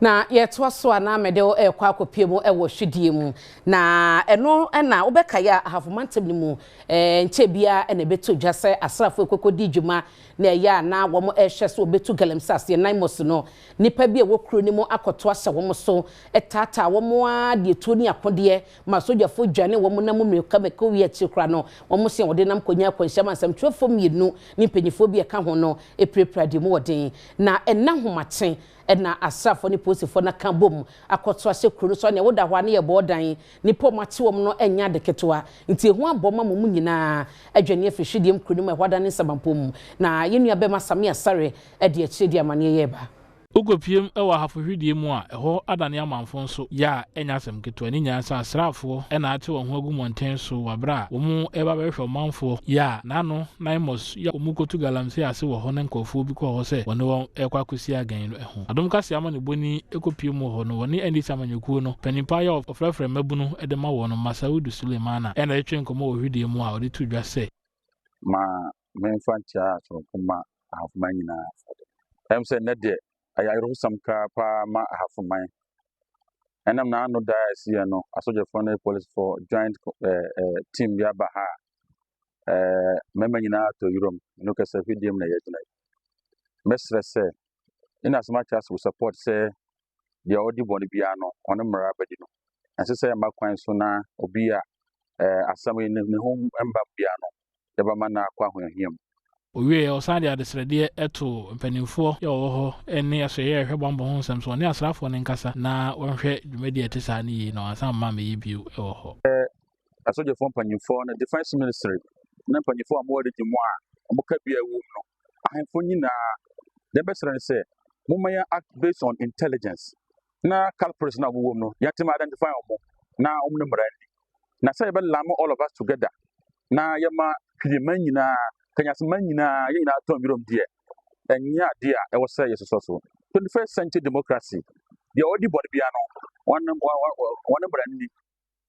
Na yɛtoa so a, na mede wo ɛrekɔ akɔpie mu ɛwɔ hwedie mu, na ɛno ɛna wobɛkaeɛ a, Ahafo mantam no mu nkyɛ biara ɛna ɛbɛto dwa sɛ asraafoɔ ɛkɔkɔ di dwuma na ɛyɛ a na wɔn ɛrehwɛ so wɔbɛtu galamsey aseɛ NAIMOS no, nipa bi a ɛwɔ kuro no mu akɔto ahyɛ wɔn so, ɛtaataa wɔn a deɛ tuo ne akodeɛ ma sogyafoɔ dwane wɔn nam mmirika mɛkɔ wie. Akyire koraa no, wɔn hyɛn wɔde nam kɔnya akwanhyia ma nsɛmtwerɛfoɔ mmienu ne mpanyinfoɔ bi ɛka ho no ɛpirapira deɛ mu wɔden. Na ɛna ahomakye ɛna asraafoɔ ne polisifoɔ no aka bom akɔto ahyɛ kuro no so. Nea woda hɔ a ne yɛ bɔɔdan nipa ɔmo akye wɔn no ɛnyɛ ade ketewa, nti ehu abɔ ma mo mu nyinaa adwane afiri Hwidiem kuro no mu a ɛhɔ ada ne nsamanpɔ mu. Na yɛn nua bɛma Sami Asare ɛde akyire di amanneɛ yɛ ba. Wokɔpiem wɔ Ahafo Hwidie mu a, ɛhɔ adane amanfo nso yɛ a ɛnyɛ asɛm ketewa. Ne nyinaa sɛ asraafoɔ ɛna ate wɔn ho agu mmɔnten so wɔ aberɛ a wɔn ɛba bɛhwehwɛ ɔmanfoɔ yɛ a n'ano NAIMOS yɛ a wɔn kɔtu galamsey ase wɔ hɔ, ne nkurɔfoɔ bi kɔɔ hɔ sɛ wɔne wɔn ɛrekɔ akɔsi agan no ho. Adom Kaseɛ amanebɔni ɛkɔpie mu wɔ hɔ no, wɔne NDC amanyɔkuo no panimpa yɛ ɔfrɛfrɛ mmabunu de ma wɔn no, Masaudu Sulemana, ɛna ɛtwe nkɔmmɔ wɔ hwidie mu a ɔde to dwa sɛ Ma memfa nkyia soronko ma Ahafoman nyinaa. Ɛm sɛ nnɛ deɛ, ɛyɛ awerɛhosɛm koraa paa ma Ahafoman. Ɛnam n'ano da a ɛsiiɛ no, asogyafoɔ ne polisifoɔ joint team bi aba ha a mmarima nyinaa atɔ wuram no kɛsɛ hwidiem na yɛgyina yi. Mɛsrɛ sɛ in as much as we support sɛ deɛ ɔdi bɔne biara no, ɔne mmara bɛdi no, ɛnsɛ sɛ ɛma kwan so na obi a asɛm yi ne ho mba biara no, yɛbɛma no akɔ ahohiahia mu. Owie, ɔsan de adesrɛdeɛ to mpanimfoɔ yɛ wɔwɔ hɔ ne asɔeɛ a ɛhwɛ bammɔ ho nsɛm so, ɔne asraafoɔ no nkasa na wɔnhwɛ dwumadi a ɛte saa no yie na wɔansan mma mmɛyɛ bio wɔ hɔ. Asogyafoɔ mpanyinfoɔ no, Defence Ministry ne mpanyinfoɔ a wɔwɔ region mu a wɔka bi a ɛwɔ mu no, ahemfo nyinaa deɛ bɛsrɛ no sɛ momma yɛn act based on intelligence na culprits na wɔwɔ mu no, yɛntumi identify wɔn na wɔn ne mmara ni, na sɛ yɛbɛ lump all of us together na yɛma hwirema nyinaa, Kenyasema nyinaa, yɛn nyinaa tɔn wirom deɛ, ɛnyɛ adeɛ a ɛwɔ sɛ yɛsosɔ so. 21st century democracy deɛ, ɔdi bɔne biara no, wɔn mmara ni.